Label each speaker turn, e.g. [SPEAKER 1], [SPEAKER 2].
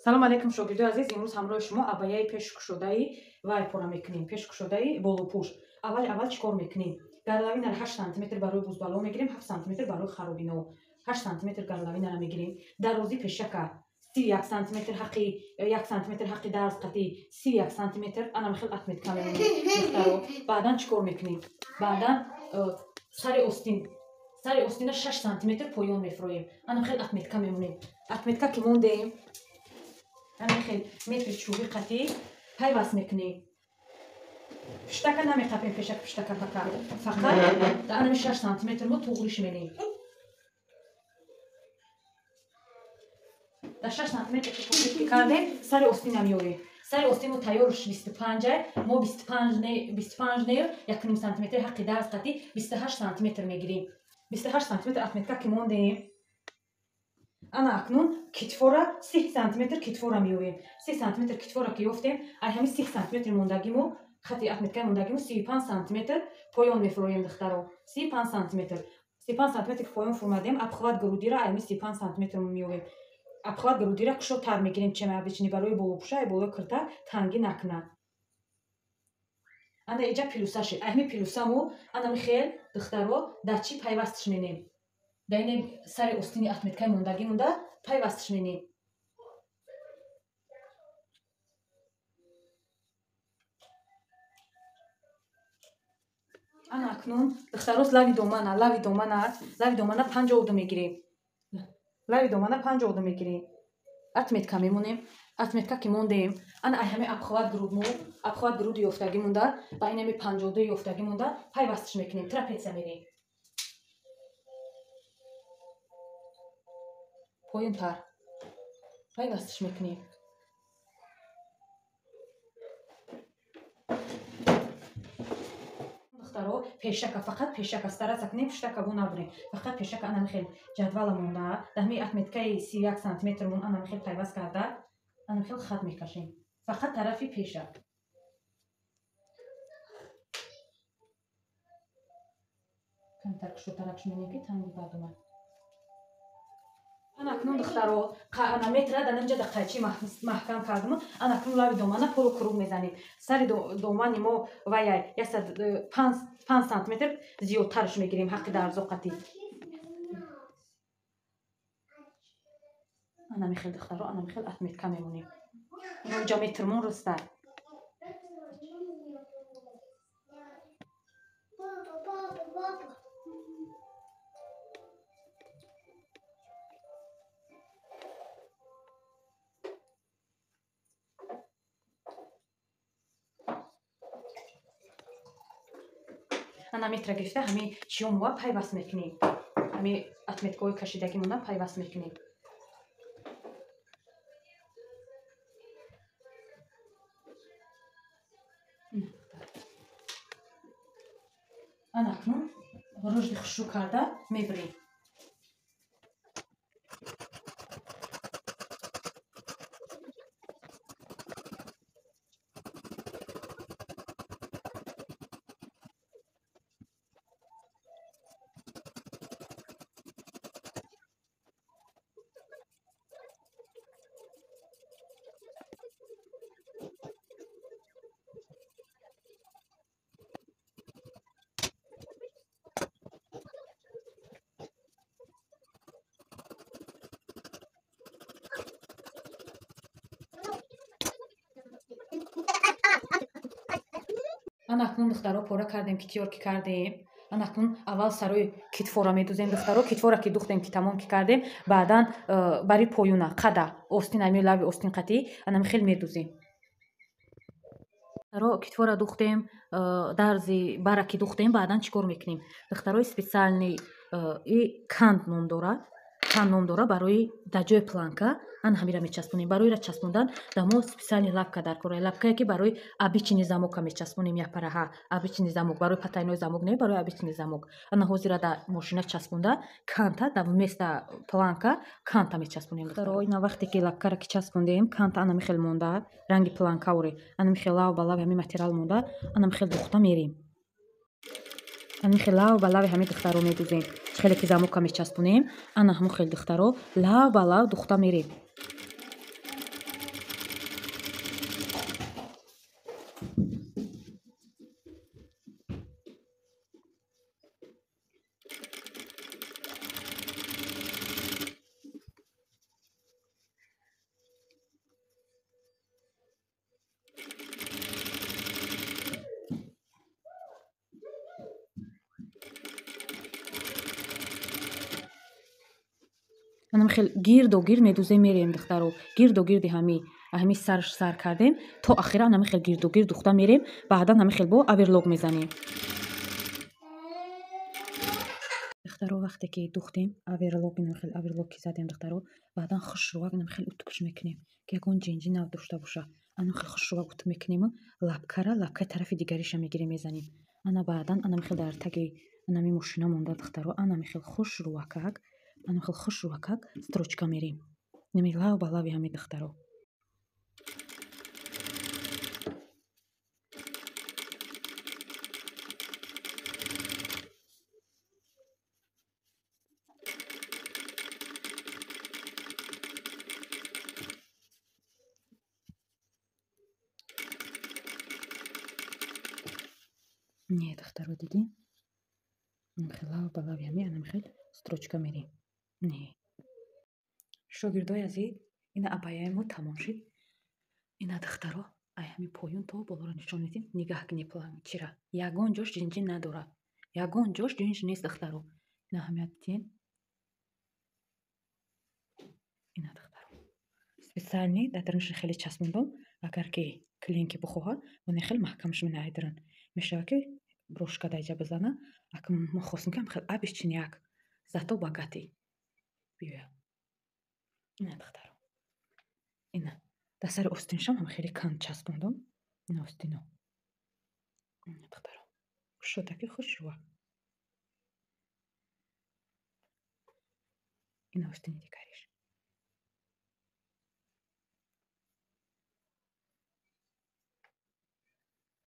[SPEAKER 1] Салом алейкум шогирдои азиз, имрӯз ҳамроҳи шумо абаяи пешкушодаи вай пора мекунем, пешкушодаи болопӯш. Аввали аввал чӣ кор мекунем? Горловинаро 8 сантиметр барои бузбало мегирем, 7 сантиметр барои харобино. 8 сантиметр горловинаро мегирем. Дарози пешака 31 сантиметр, ҳаққи 1 сантиметр ҳаққи дарз қатӣ 31 сантиметр. Ана хел отметка мемонем духтаро. Баъдан чӣ кор мекунем? Баъдан сари остин, сари остина 6 сантиметр поён мефуроем. Ана хел отметка мемонем. Отметка ки мондем, ана хел метри чӯби қатӣ пайваст мекунем. Пуштака намеқапем, пешак пуштака пака. Фақат ана 6 сантиметр мо туғриш менем. Дар 6 сантиметр ки туғриш кардем, сари остина меорем. Сари остин мо тайёрш 25, мо 25 не, 1.5 сантиметр ҳаққи дарз қатӣ 28 сантиметр мегирем. 28 сантиметр отметка ки мондем. Ана акнун китфора 30 сантиметр китфора меёвем. 30 сантиметр китфора ки ёфтем, ай ҳами 30 сантиметр мондагимо, хати отметкаи мондагимо 35 сантиметр поён мефуроем духтаро. 35 сантиметр. 35 сантиметр ки поён фурмадем, обхват грудира ай ҳами 35 сантиметр меёвем. Обхват грудира кушодтар мегирем, чем обычный барои болопӯша, ай болои кирта тангӣ накунад. Ана иҷа плюса шид. Ай ҳами плюсамо ана михел духтаро дар чӣ пайвастш менем? Дар ин сари остини отметкаи мондагӣ монда пайвастш менем. Ана акнун духтарос лави домана, лави домана, лави домана 52 мегирем. Лави домана 52 мегирем. Отметка мемонем. Отметка ки мондем, ана ай ҳами обхват груд мо, обхват груди ёфтагӣ монда, ба ин ҳами 52 ёфтагӣ монда пайвастш мекунем, трапеция мерем. Поёнтар пайвастш мекунем. Духтаро, пешака, фақат пешака стараться кунем, пуштака бо набурем. Фақат пешака ана михел ҷадвала монда, дар ҳами отметкаи 31 сантиметр мон ана михел пайваст карда, ана михел хат мекашем. Фақат тарафи пеша. Камтар кушодтаракш менем ки танги бад омад. Ана акнун духтаро, ана метра дар инҷа дақайчи маҳкам кардам. Ана акнун лави домана полукруг мезанем. Сари домани мо ваяй 105 сантиметр зиёдтарш мегирем ҳаққи дарзо қатӣ. Ана михел духтаро, ана михел отметка мемонем. Инҷа метрмон руста. Ана метра гирифта ҳами чиёмуа пайваст мекунем. Ҳами отметкаҳои кашидагимона пайваст мекунем. Ана акнун рушди хушрӯ карда мебирем. Ана акнун духтаро пора кардем, ки тиёр ки кардем. Ана акнун аввал сарои китфора медузем духтаро. Китфора ки духтем, ки тамом ки кардем, баъдан бари поюна қада остин, ами лави остин қатӣ ана хел медузем. Духтаро китфора духтем, дарзи бара ки духтем, баъдан чӣ кор мекунем? Духтарои специальный и кант ном дорад. Кант ном дора барои дар ҷои планка ана ҳамира мечаспонем. Барои ра часпондан дар мо специальный лапка дар кора. Лапкае ки барои обычный замока мечаспонем, япараҳа. Обычный замок барои потайной замок не, барои обычный замок. Ана ҳозира дар мошина часпонда канта дар вместо планка канта мечаспонем. Духтаро, ина вақте ки лапкара ки часпондем, канта ана михел монда, ранги планка оре. Ана михел лав ба лави ҳами материал монда, ана михел духта мерем. Ана михел лав ба лави ҳами духтаро медузем. Хеле ки замока мечаспонем, ана ҳамон хел духтаро лав ба лав духта мерем. Анам хел гирду гирд медузем мерем духтаро. Гирду гирди ҳами сарш сар кардем то ахира анами хел гирду гирд духта мерем. Баъдан ҳами хел бо оверлок мезанем. Духтаро вақте ки духтем оверлок инам хел оверлок ки задем духтаро, баъдан хушрувак инам хел утукш мекунем ки ягон ҷинҷи нав дошта боша. Анам хел хушрувак утук мекунему лапкара лапкаи тарафи дигариша мегирем мезанем. Ана баъдан анам хел дар таги анами мошина монда духтаро, анами хел хушрувакак, анам хел хушрувакак строчка мерем. Нами лав ба лави ҳами духтаро. Не, духтаро дидем? Анам хел лав ба лави ҳами анам хел строчка мерем. Не. Шогирдои азиз, ина абаяи мо тамом шид. Ина духтаро, ай ҳами поён то болоро нишон медиҳем. Нигаҳ кунед чира. Ягон ҷош ҷинҷин надорад. Ягон ҷош ҷинҷ нест духтаро. Ина аҳамият диҳем. Ина духтаро. Специально дар дарунаш хеле часпондам. Агар ки клиент ки бихоҳад, оне хел маҳкамаш менайдаранд. Мешавад ки брошка даҷа бизана. Акм мо хостем ки ҳам хел абиш чиняк. Зато богатый. Биёя. Ина духтаро. Ина. Дар сари остиншам ҳам хеле кам часпондам. Ина остино. Ина духтаро. Кушодаки хушрӯа. Ина остини дигариш.